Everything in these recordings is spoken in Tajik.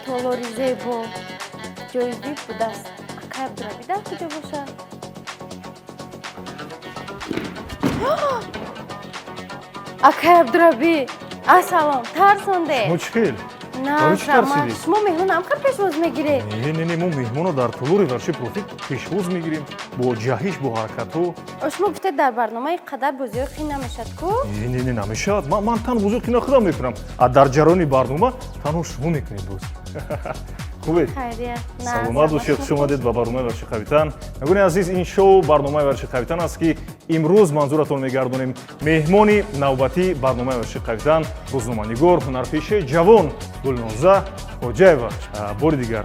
Толори зебо, ҷои вип будааст. Акай Абдурабӣ дар куҷо бошад? Акай Абдурабӣ, ассалом, тарсонде. Шумо чӣ хел? На, Барои чӣ тарсидед? Шумо меҳмон ҳамқа пешвоз мегиред? Не, не, не, мо меҳмонро дар толори варзиши Профит пешвоз мегирем, бо ҷаҳиш, бо ҳаракатҳо. Шумо гуфтед, дар барнома ин қадар бозиҳои қин намешад ку? Не, не, не, намешавад. Ман танҳо бозиҳои қина худам мекунам, а дар ҷараёни барнома танҳо шумо мекунед боз. Хубед? Хайрият. Саломат бошед, хуш омадед ба барномаи варзиши қавитан. Нагуни азиз, ин шоу барномаи варзиши қавитан аст, ки имрӯз манзуратон мегардонем. Меҳмони навбатии барномаи варзиши қавитан рӯзноманигор, ҳунарпешаи ҷавон Гулноза Хоҷаева. Бори дигар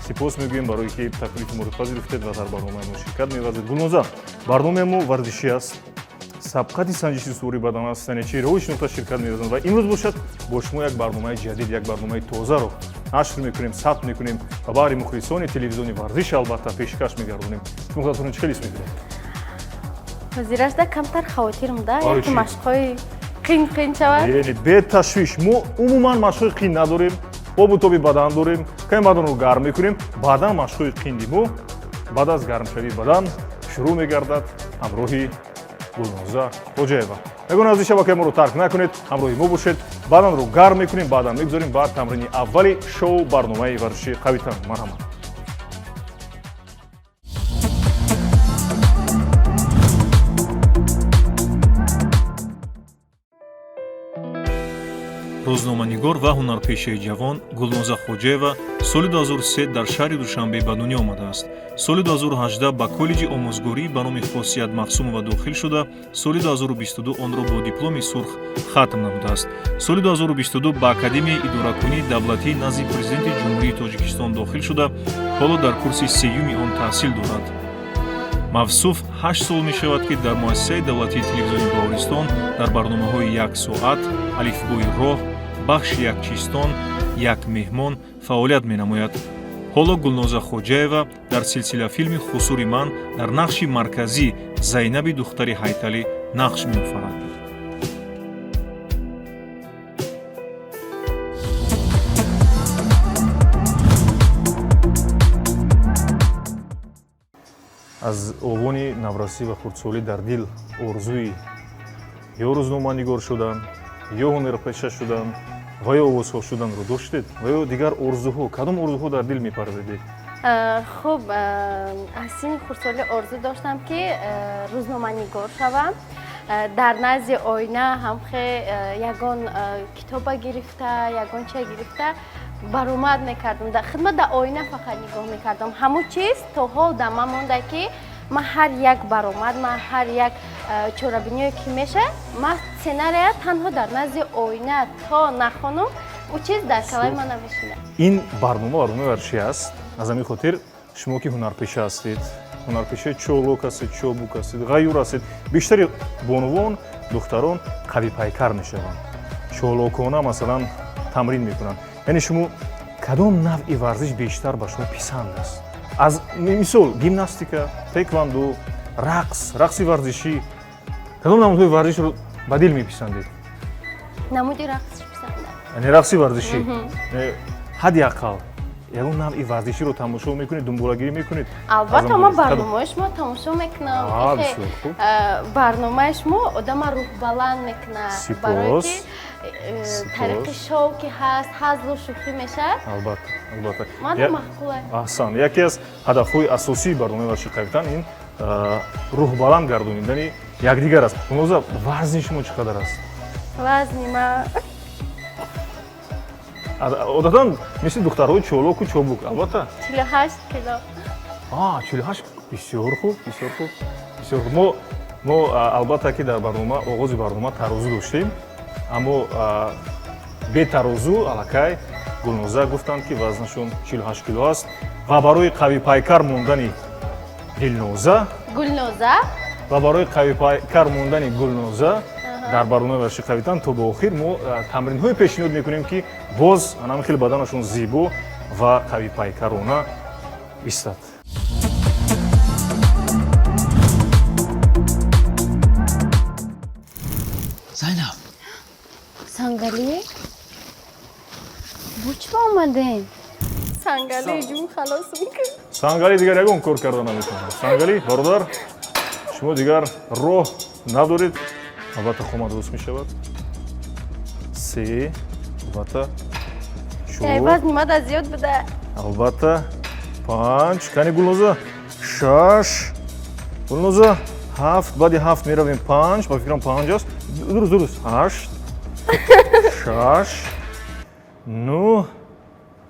сипос мегӯем, барое ки таклифи моро пазируфтед ва дар барномаи мо ширкат меварзед. Гулноза, барномаи мо варзишӣ аст, сабқати санҷиши сури бадан аст, яъне чеҳраҳои шинохта ширкат меварзанд, ва имрӯз бошад, бо шумо як барномаи ҷадид, як барномаи тозаро нашр мекунем, сабт мекунем ва баҳри мухлисони телевизиони варзиш, албатта, пешкаш мегардонем. Шумо худатонро чӣ хел ҳис мекунед? Ҳозирашда камтар хавотирм да, Барои яке чӣ? Машқҳои қин қин шавад. Яъне беташвиш, мо умуман машқҳои қин надорем, обу тоби бадан дорем, каме баданро гарм мекунем, баъдан машқҳои қинди мо баъд аз гармшавии бадан шурӯъ мегардад ҳамроҳи Гулноза Хоҷаева. Ягон аз ин шабакаи моро тарк накунед, ҳамроҳи мо бошед. Баданро гарм мекунем, баъдан мегузорем ба тамрини аввали шоу барномаи варзиши қавитан. Марҳамат. Рӯзноманигор ва ҳунарпешаи ҷавон Гулноза Хоҷаева соли 2003 дар шаҳри Душанбе ба дунё омадааст. Соли 2018 ба коллеҷи омӯзгорӣ ба номи Хосият Махсумова дохил шуда, соли 2022 онро бо дипломи сурх хатм намудааст. Соли 2022 ба Академияи идоракунии давлатии назди Президенти Ҷумҳурии Тоҷикистон дохил шуда, ҳоло дар курси сеюми он таҳсил дорад. Мавсуф 8 сол мешавад, ки дар муассисаи давлатии телевизиони Баҳористон дар барномаҳои «Як соат», «Алифбои роҳ», бахши «Якчистон», «Як меҳмон» фаъолият менамояд. Ҳоло Гулноза Хоҷаева дар силсилафилми «Хусури ман» дар нақши марказӣ Зайнаби духтари Ҳайталӣ нақш меофарад. Аз овони наврасӣ ва хурдсолӣ дар дил орзуи ё рӯзноманигор шудан, ё ҳунарпеша шудан ва ё овозхон шуданро доштед ва ё дигар орзуҳо? Кадом орзуҳо дар дил мепарваридед? Хуб, аз синни хурдсолӣ орзу доштам, ки рӯзноманигор шавам. Дар назди оина ҳамхе ягон китоба гирифта, ягон чия гирифта баромад мекардам. Хидмат дар оина фақат нигоҳ мекардам. Ҳамун чиз то ҳол дар ман монда, ки ман ҳар як баромад, ман ҳар як чорабиниое ки мешавад, ман сценария танҳо дар назди оина то нахонам, ӯ чиз дар калаи ман намешинад. Ин барнома барномаи варзишӣ аст. Аз ҳамин хотир шумо ки ҳунарпеша ҳастед, ҳунарпешаи чолок ҳастед, чобук ҳастед, ғаюр ҳастед, бештари бонувон, духтарон қавипайкар мешаванд, чолокона масалан тамрин мекунанд. Яъне шумо кадом навъи варзиш бештар ба шумо писанд аст? Аз мисол гимнастика, тэквандо, рақс, рақси варзишӣ, кадом намудҳои варзишро ба дил меписандед? Намуди рақсш писанда. Яъне рақси варзишӣ. Ҳадди ақал ягон навъи варзиширо тамошо мекунед, дунболагирӣ мекунед? Албатта, ман барномаи шумо тамошо мекунам. Бисёр хуб. Барномаи шумо одама рӯҳбаланд мекунад, барое ки тариқи шоу ки ҳаст, ҳазлу шӯхӣ мешавад. Албатта, албатта. Мана, маъқула. Аҳсан. Яке аз ҳадафҳои асосии барномаи варзиши қавитан ин рӯҳбаланд гардонидани якдигар аст. Гулноза, вазни шумо чӣ қадар аст? Вазни ма Одатан мисли духтарҳои чолоку чобук, албатта. 48 кило. 48, бисёр хуб, бисёр хуб, бисёр хуб. Мо албатта ки дар барнома, оғози барнома тарозу доштем, аммо бе тарозу аллакай Гулноза гуфтанд, ки вазнашон 48 кило аст, ва барои қавипайкар мондани Дилноза Гулноза. Ва барои қавипайкар мондани Гулноза дар барномаи варзиши қавитан то ба охир мо тамринҳое пешниҳод мекунем, ки боз анам хеле баданашон зебо ва қавипайкарона истад. Зайнаб. Сангалӣ, бу чӣ? Чӣ омадем? Сангалӣ ҷун халос мекунад. Сангалӣ дигар ягон кор карда наметавонад. Сангалӣ, бародар, шумо дигар роҳ надоред. Албатта, қомат дуруст мешавад. Се, албатта, чор. Вазни мада зиёд буда. Албатта, панҷ. Кани, Гулноза? Шаш. Гулноза, ҳафт. Баъди ҳафт меравем панҷ. Ба фикрам, панҷ аст. Дуруст, дуруст. Ҳашт, шаш, нӯҳ,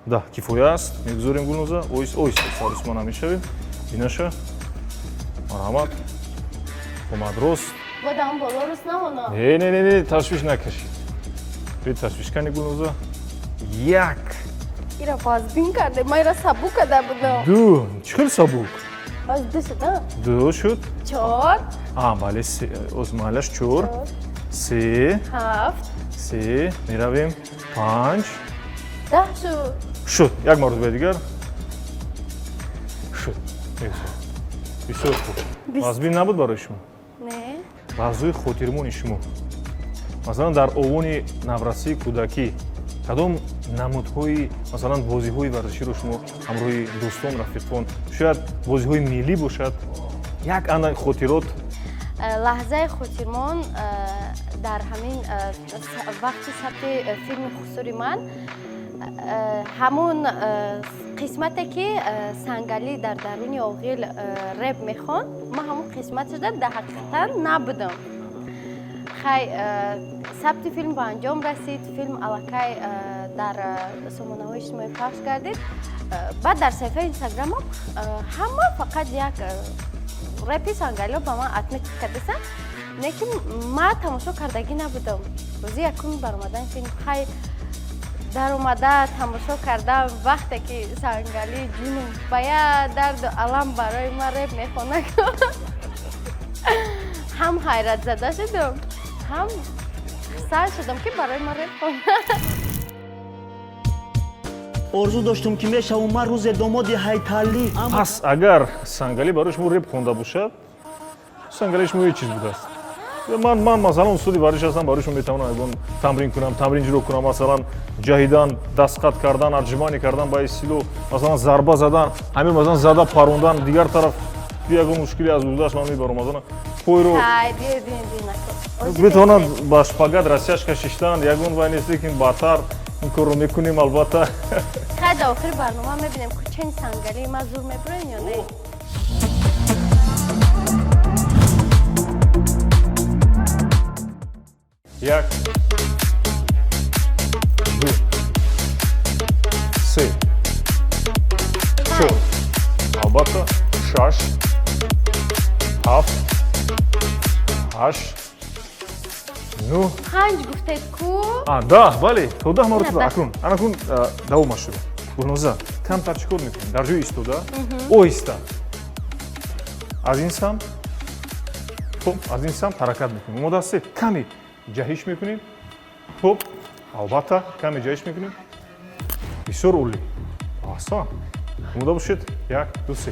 10. Кифоя аст. Мегузорем, Гулноза. Оҳиста, оҳиста, сарусма намешавем. Бинаша, марҳамат. Омад рост. Бодам боло рост намона. Не, не, не, не, ташвиш накашед. Бе ташвиш. Кани, Гулноза? Як. Ира вазбин карде, ма ира сабук карда будам. Ду. Чӣ хел сабук? Боз ду шуд, а? Ду шуд. Чор. А, бале, оз маҳаллаш чор. Се. Ҳафт. Се. Меравем панҷ. 10 шуд. Шуд. Як маротиба дигар шуд. Бисёр хуб. Вазбин набуд барои шумо? Не. Лаҳзаи хотирмони шумо, масалан, дар овони наврасии кӯдакӣ, кадом намудҳои, масалан, бозиҳои варзиширо шумо ҳамроҳи дӯстон, рафиқон, шояд бозиҳои миллӣ бошад, як андак хотирот? Лаҳзаи хотирмон дар ҳамин вақти сабти филми «Хусури ман», ҳамун қисмате ки Сангалӣ дар даруни оғил реп мехонд, ман ҳамун қисматшуда дар ҳақиқатан набудам. Хай, сабти филм ба анҷом расид, филм аллакай дар сомонаҳои иҷтимоӣ пахш гардид. Баъд дар саҳифаи Инстаграмам ҳама фақат як репи Сангалиро ба ман отметить кардасан, лекин ман тамошо кардагӣ набудам. Рӯзи якуми баромадани филм, хай, даромада тамошо кардам. Вақте ки Сангалӣ ҷунум ба як дарду алам барои ман реп мехонад, ҳам ҳайратзада шудам, ҳам хурсанд шудам, ки барои ман реп хонад. Орзу доштум, ки мешавум ман рӯзе домоди Ҳайталӣ. Пас агар Сангалӣ барои шумо реп хонда бошад, Сангалӣ шумо ҳеҷ чиз будааст. Ман, масалан, устоди варзиш ҳастам, барои шумо метавонам ягон тамрин кунам, тамрин иҷро кунам, масалан, ҷаҳидан, дастқат кардан, отжимание кардан, ба истилоҳ, масалан, зарба задан, ҳамин, масалан, зада парондан дигар тараф, ягон мушкиле аз уҳдааш ман мебарам, масалан, пойро метавонад ба шпагат растяжка шиштан, ягон вай нест, лекин баъдтар ин корро мекунем, албатта. Хай, дар охири барнома мебинем, кучени Сангалии ма зур мебурен ё не. Як, ду, се, чор, албатта, шаш, ҳафт, ҳашт, нӯҳ. Панҷ гуфтед ку? 10, бале, то 10 маротиба. Акнун, анакун давомаш шуда. Гулноза, камтар чӣ кор мекунем? Дар ҷои истода оҳиста аз ин самт, хуб, аз ин самт ҳаракат мекунем. Омода ҳастед? Каме ҷаҳиш мекунем. Хуб, албатта, каме ҷаҳиш мекунем. Бисёр олӣ, аҳсан. Омода бошед: як, ду, се.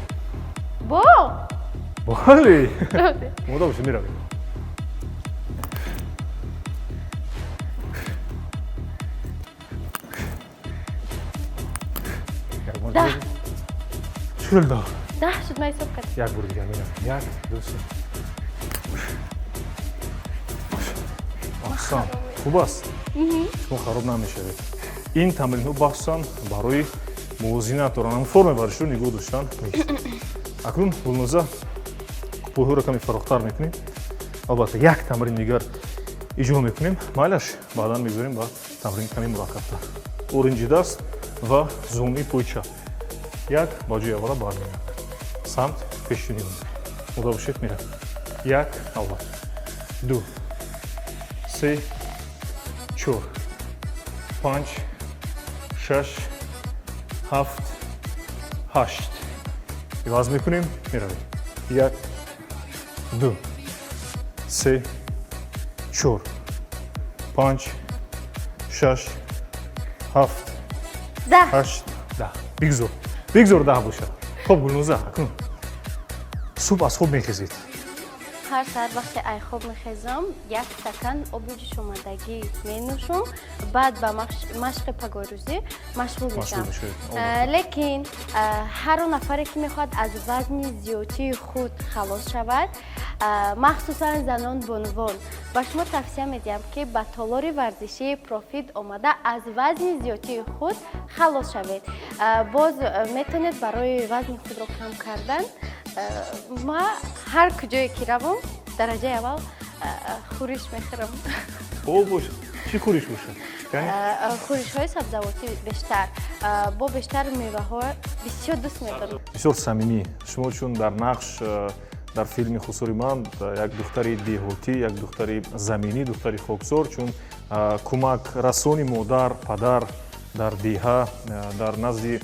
Бо? Бале, омода бошед, меравем. 10. Чил 10. 10 шуд, ман ҳисоб кардам. Як бори дигар меравем: як, ду, се. Аҳсан, хуб аст, шумо хароб намешавед. Ин тамринҳо бахусусан барои мувозинат доранд, формаи варзишро нигоҳ доштан нест. Акнун, Гулноза, пойҳоро каме фарохтар мекунем. Албатта, як тамрин дигар иҷро мекунем, майлаш, баъдан мегузорем ба тамрини каме мураккабтар. Оринҷи даст ва зонуи пои чап як ба ҷои аввала бармегардад, самт пешбинӣ. Омода бошед, меравем: як, аввал, ду, се, чор, панҷ, шаш, ҳафт, ҳашт. Иваз мекунем, меравем: як, ду, се, чор, панҷ, шаш, ҳафт, 10. ҳашт, 10. Бигзор, бигзор 10 бошад. Хуб, Гулноза, акнун субҳ аз хоб мехезед. Ҳар саҳар вақте ай хоб мехезам, як стакан оби ҷӯшомадагӣ менӯшам, баъд ба машқи пагоҳирӯзӣ машғул мешавам. Лекин ҳар он нафаре, ки мехоҳад аз вазни зиёдтии худ халос шавад, махсусан занон, бонувон, ба шумо тавсия медиҳам, ки ба толори варзишии Профит омада, аз вазни зиёдтии худ халос шавед. Боз метавонед барои вазни худро кам кардан, ма ҳар куҷое ки равам, дараҷаи аввал хӯриш мехӯрам. Хуб бошад, чӣ хӯриш бошад? Хӯришҳои сабзавотӣ бештар, бо бештар меваҳо бисёр дӯст медорам. Бисёр самимӣ. Шумо чун дар нақш дар филми «Хусури ман» як духтари деҳотӣ, як духтари заминӣ, духтари хоксор, чун кӯмакрасони модар, падар дар деҳа, дар назди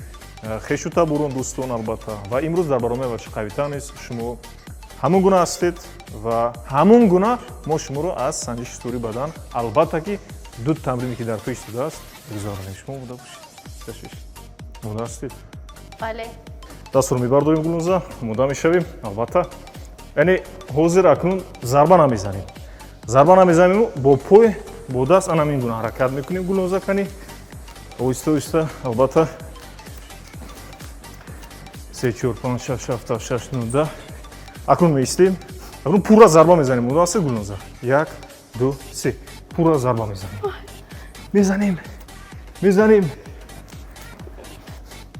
хешу таборон, дӯстон, албатта. Ва имрӯз дар барномаи «Варзиши қавитан» низ шумо ҳамон гуна ҳастед ва ҳамон гуна мо шуморо аз санҷиши стӯри бадан, албатта, ки ду тамрине, ки дар пеш шудааст, гузаронем. Шумо омода бошед. Ташвиш, омода ҳастед? Бале. Дастро мебардорем, Гулноза, омода мешавем, албатта. Яъне ҳозир акнун зарба намезанем, зарба намезанем, бо пой, бо даст ана ҳамин гуна ҳаракат мекунем. Гулноза, кани, оҳиста оҳиста, албатта. Се, чор, панҷ, шаш, ҳафт, ҳашт, шаш, нӯ, 10. Акнун меистем, акнун пурра зарба мезанем. Омода ҳастед, Гулноза? Як, ду, се, пурра зарба мезанем, мезанем, мезанем.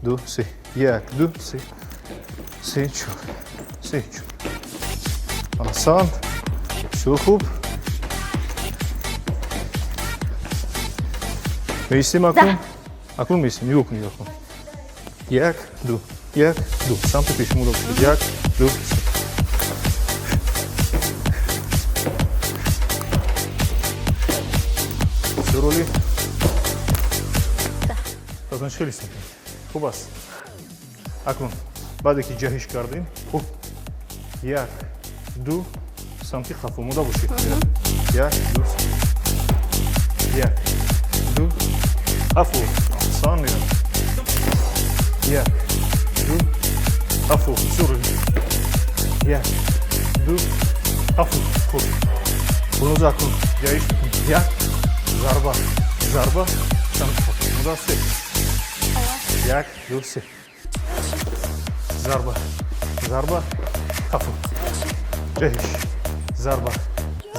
Ду, се, як, ду, се, се, чор, се, чор. Аҳсан, бисёр хуб. Меистем акнун, акнун меистем. Нигоҳ кун, нигоҳ кун. Як, ду, як, ду, самти пеши мо. Як, ду, се. Бисёр олӣ. Тазан хеле хуб аст. Акнун баъде ки ҷаҳиш кардем, хуб, як, ду, самти қафо. Омода бошед. Як, ду, як, ду, қафо. Аҳсан, мерам. Як, ду, қафо. Бисёр. Як, ду, қафо. Хуб, Гулноза, акнун ҷаҳиш мекунем. Як, зарба, зарба, самти қафо. Омода ҳастед? Як, ду, се, зарба, зарба, қафо, ҷаҳиш, зарба,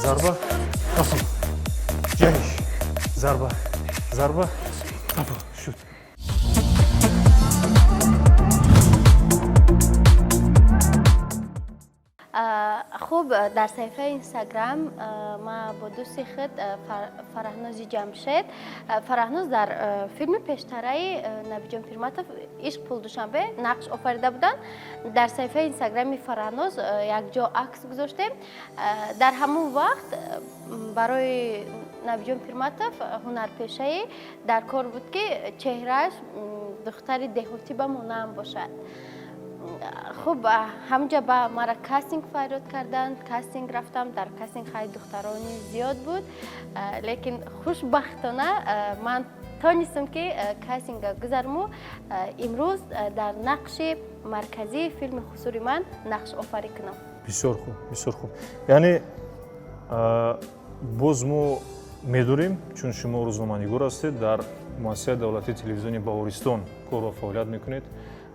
зарба, қафо, ҷаҳиш, зарба, зарба, қафо. Шуд. Хуб, дар саҳифаи Инстаграм ма бо дӯсти худ Фараҳнози Ҷамшед, Фараҳноз дар филми пештараи Набиҷон Пирматов «Ишқ, пул, Душанбе» нақш офарида буданд. Дар саҳифаи Инстаграми Фараҳноз якҷо акс гузоштем. Дар ҳамон вақт барои Набиҷон Пирматов ҳунарпешае дар кор буд, ки чеҳрааш духтари деҳотӣ ба монанд бошад. Хуб, ҳамҷа ба мара кастинг фарёд карданд, кастинг рафтам. Дар кастинг хеле духтарони зиёд буд, лекин хушбахтона ман тонистам, ки кастинга гузарму имрӯз дар нақши марказии филми «Хусури ман» нақш офарӣ кунам. Бисёр хуб, бисёр хуб. Яъне боз мо медорем, чун шумо рӯзноманигор ҳастед, дар Муассисаи давлатии телевизиони «Баҳористон» кор ва фаъолият мекунед.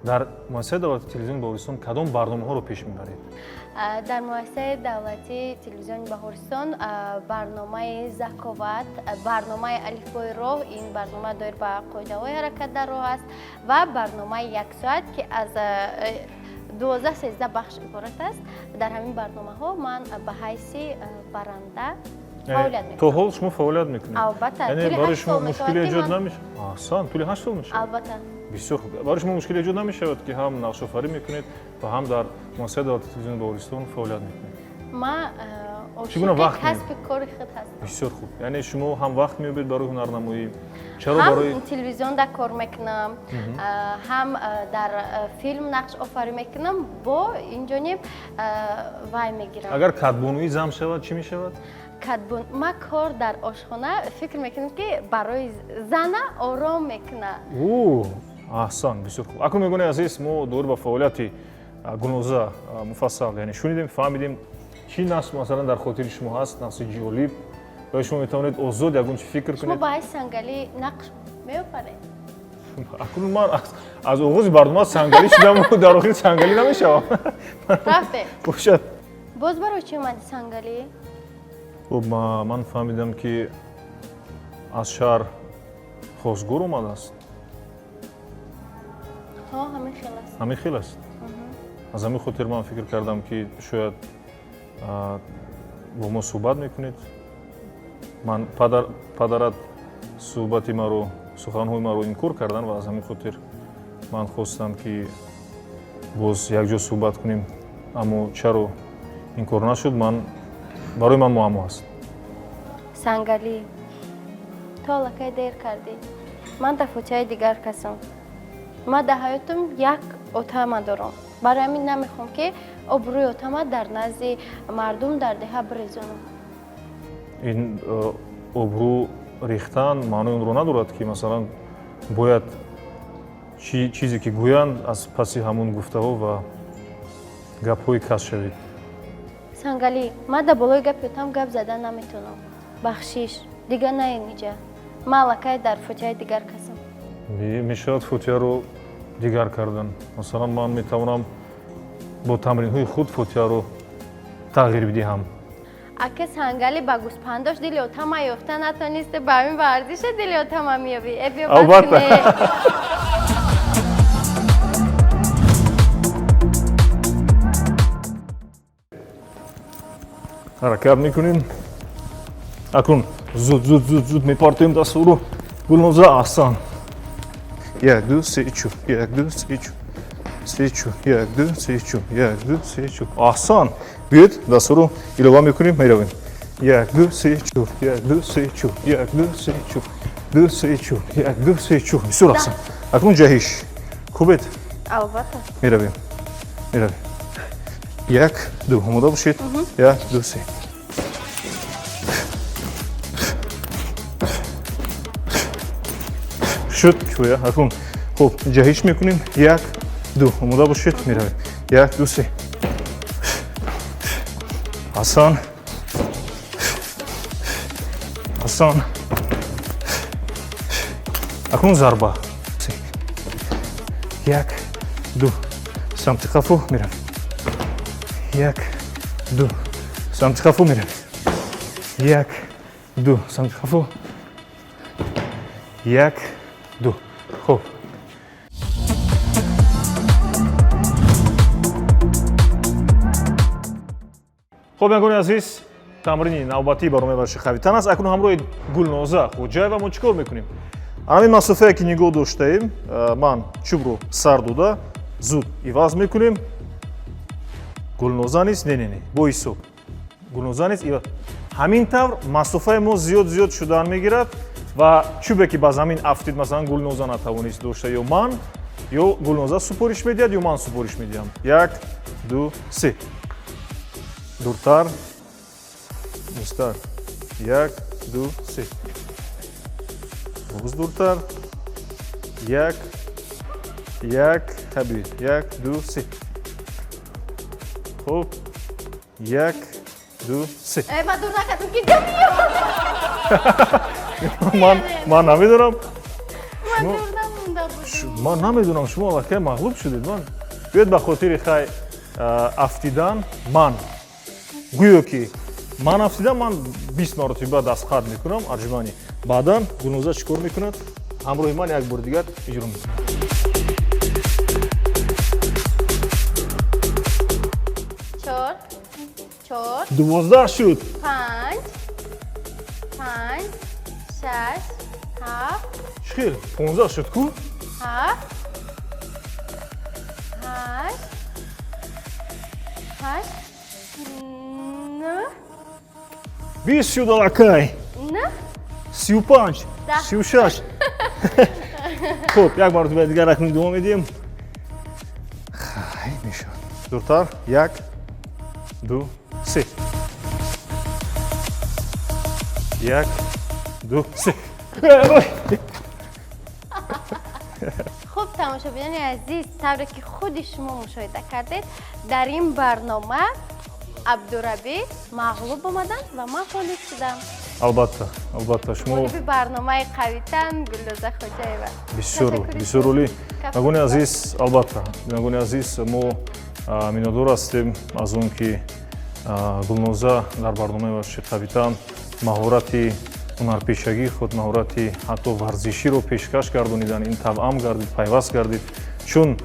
Дар Муассисаи давлатии телевизиони «Баҳористон» кадом барномаҳоро пеш мебаред? Дар Муассисаи давлатии телевизиони «Баҳористон» барномаи «Заковат», барномаи «Алифбои роҳ», ин барнома доир ба қоидаҳои ҳаракат дар роҳ аст, ва барномаи «Як соат», ки аз 12-13 бахш иборат аст. Дар ҳамин барномаҳо ман ба ҳайси баранда фаъолият То мекунам. ҳол шумо фаъолият мекунед? Албатта. Яъне Тӯли барои 8 шумо сол мушкиле мешавад, ки эҷод ман намешавад? Аҳсан, тӯли 8 сол мешавад. Албатта. Бисёр хуб. Барои шумо мушкиле эҷод намешавад, ки ҳам нақшофарӣ мекунед ва ҳам дар Муассисаи давлатии телевизиони «Баҳористон» фаъолият мекунед? Ма Чӣ гуна ошиқи вақт касби кори худ ҳастам. Бисёр хуб. Яъне шумо ҳам вақт меёбед барои ҳунарнамоӣ, чаро Ҳам барои телевизионда кор мекунам, ҳам дар филм нақш офарӣ мекунам, бо инҷониб вай мегирам. Агар кадбонуӣ зам шавад, чӣ мешавад? Кадбон ма кор дар ошхона, фикр мекунам, ки барои зана ором мекунад. Ӯ, аҳсан, бисёр хуб. Акнун, мегӯни азиз, мо доир ба фаъолияти Гулноза муфассал, яъне, шунидем, фаҳмидем. Чӣ нақш масалан дар хотири шумо ҳаст, нақши ҷолиб, ва шумо метавонед озод ягон чи фикр Шумо кунед? Ба ҳайси Сангалӣ нақш меофаред? Акнун ман аз оғози барнома Сангалӣ шудам, дар охир Сангалӣ намешавам. Рафте. Бошад. Боз барои чӣ омадӣ, Сангалӣ? Хуб, ман фаҳмидам, ки аз шаҳр хостгор омадааст. Ҳо, ҳамин хел аст. Ҳамин хел аст. Аз ҳамин хотир ман фикр кардам, ки шояд бо мо суҳбат мекунед. Ман падарат суҳбати маро, суханҳои маро инкор кардан ва аз ҳамин хотир ман хостам, ки боз якҷо суҳбат кунем, аммо чаро инкор нашуд, ман барои ман муаммо аст. Сангалӣ, ту аллакай дер кардӣ. Ман дар фотиҳаи дигар касам. Ман дар ҳаётам як отама дорам, барои ҳамин намехоҳам, ки обрӯи отама дар назди мардум дар деҳа бирезонам. Ин обрӯ рехтан маънои онро надорад, ки масалан бояд чизе ки гӯянд, аз паси ҳамон гуфтаҳо ва гапҳои кас шавед. Сангалӣ, ман дар болои гапи отам гап задан наметавонам. Бахшиш, дигар на инҷа. Ман аллакай дар фотиҳаи дигар касам. Мешавад фотиҳаро дигар кардан. Масалан, ман метавонам бо тамринҳои худ фотиҳаро тағйир бидиҳам. Ака Сангалӣ, ба гӯспандош дили отама ёфта натонисте, ба ҳамин варзиша дили отама меёбӣ? Э, биё. Албатта. Кунед. Ҳаракат мекунем. Акнун зуд, зуд, зуд, зуд мепартоем дастҳоро. Гулноза, аҳсан. Як, ду, се, чор, як, ду, се, чор, се, чор, як, ду, се, чор, як, ду, се, чор. Аҳсан. Биёед, дастҳоро илова мекунем, меравем. Як, ду, се, чор, як, ду, се, чор, як, ду, се, чор, ду, се, чор, як, ду, се, чор. Бисёр аҳсан. Акнун ҷаҳиш. Хубед? Албатта. Меравем, меравем. Як, ду, омода бошед. Як, ду, се. Шуд, кифоя. Акнун хуб, ҷаҳиш мекунем. Як, ду, омода бошед, меравем. Як, ду, се. Аҳсан, аҳсан. Акнун зарба. Се, як, ду, самти қафо меравем. Як, ду, самти қафо меравем. Як, ду, самти қафо. Як, ду. Хуб. Хуб, ягони азиз, тамрини навбатии барномаи варзиши қавитан аст. Акнун ҳамроҳи Гулноза Хоҷаева мо чӣ кор мекунем? Ҳамин масофае, ки нигоҳ доштаем, ман чӯбро сар дода, зуд иваз мекунем. Гулноза низ, не, не, не, бо ҳисоб. Гулноза низ ҳамин тавр масофаи мо зиёд зиёд шудан мегирад ва чӯбе ки ба замин афтид, масалан, Гулноза натавонист дошта, ё ман, ё Гулноза супориш медиҳад, ё ман супориш медиҳам. Як, ду, се. Дуртар, нистар. Як, ду, се. Боз дуртар. Як, як, табиӣ. Як, ду, се. Хуб, як, ду, се. Э, ман дур накардам, ки ҷо меёбам. Ман намедонам. Ман дур намонда будам. Ман намедонам, шумо аллакай мағлуб шудед. Ман биёед, ба хотири хай афтидан, ман гӯё ки ман афтидам, ман 20 маротиба дастқат мекунам, отжимание. Баъдан Гулноза чӣ кор мекунад? Ҳамроҳи ман як бори дигар иҷро мекунад. Чор, чор. 12 шуд. Панҷ, панҷ, шаш, ҳафт. Чӣ хел 15 шуд ку? Ҳафт, ҳашт, ҳашт, нӯҳ. 20 шуд аллакай. Нӯҳ. 35. 10. 36. Хуб, як маротиба дигар акнун идома медиҳем. Хай, мешавад. Дуртар. Як, ду, се. Як, ду, се. Хуб, тамошобинони азиз, тавре ки худи шумо мушоҳида кардед, дар ин барнома Абдурабӣ мағлуб омаданд ва ман ғолиб шудам. Албатта, албатта, шумо Ғолиби барномаи «Қавитан» Гулноза Хоҷаева. Бисёр Ташаккури. Бисёр олӣ. Каф. Бинандагони азиз, албатта, бинандагони азиз, мо миннатдор ҳастем аз он, ки Гулноза дар барномаи варзиши «Қавитан» маҳорати ҳунарпешагии худ, маҳорати ҳатто варзиширо пешкаш гардонидан. Ин тавъам гардид, пайваст гардид, чун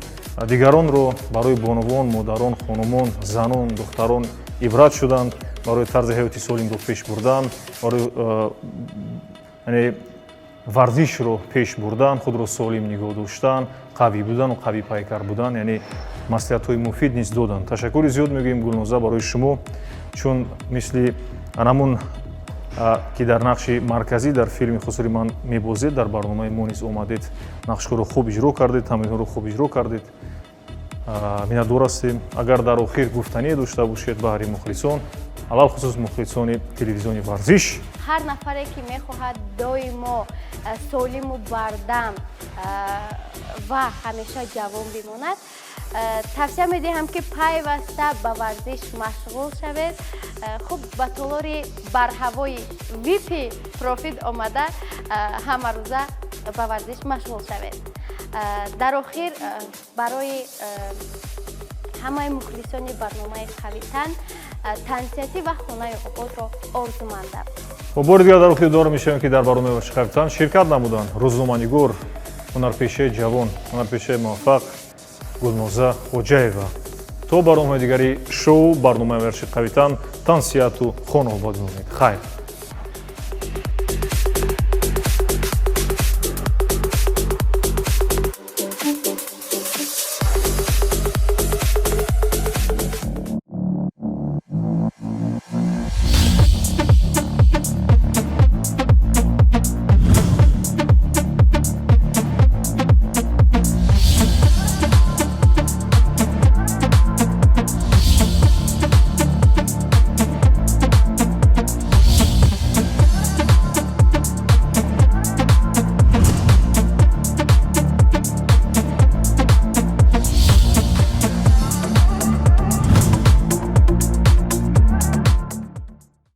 дигаронро, барои бонувон, модарон, хонумон, занон, духтарон ибрат шуданд, барои тарзи ҳаёти солимро пеш бурдан, барои яъне варзишро пеш бурдан, худро солим нигоҳ доштан, қавӣ будану қавипайкар будан, яъне маслиҳатҳои муфид низ доданд. Ташаккури зиёд мегӯем, Гулноза, барои шумо, чун мисли анамун ки дар нақши марказӣ дар филми «Хусури ман» мебозед, дар барномаи мо низ омадед, нақшҳоро хуб иҷро кардед, тамринҳоро хуб иҷро кардед. Миннатдор ҳастем. Агар дар охир гуфтание дошта бошед баҳри мухлисон, алалхусус мухлисони телевизиони «Варзиш». Ҳар нафаре, ки мехоҳад доимо солиму бардам ва ҳамеша ҷавон бимонад, тавсия медиҳам, ки пайваста ба варзиш машғул шавед. Хуб, ба толори барҳавои випи профит омада, ҳамарӯза ба варзиш машғул шавед. Дар охир барои ҳамаи мухлисони барномаи «Қавитан» тансиҳатӣ ва хонаи ободро орзумандам. Бо бори дигар дар охир ёдовар мешавем, ки дар барномаи варзиши «Қавитан» ширкат намуданд рӯзноманигор, ҳунарпешаи ҷавон, ҳунарпешаи муваффақ Гулноза Хоҷаева. То барномаи дигари шоу барномаи варзиши «Қавитан» тансиҳату хонаобод бимонед. Хайр.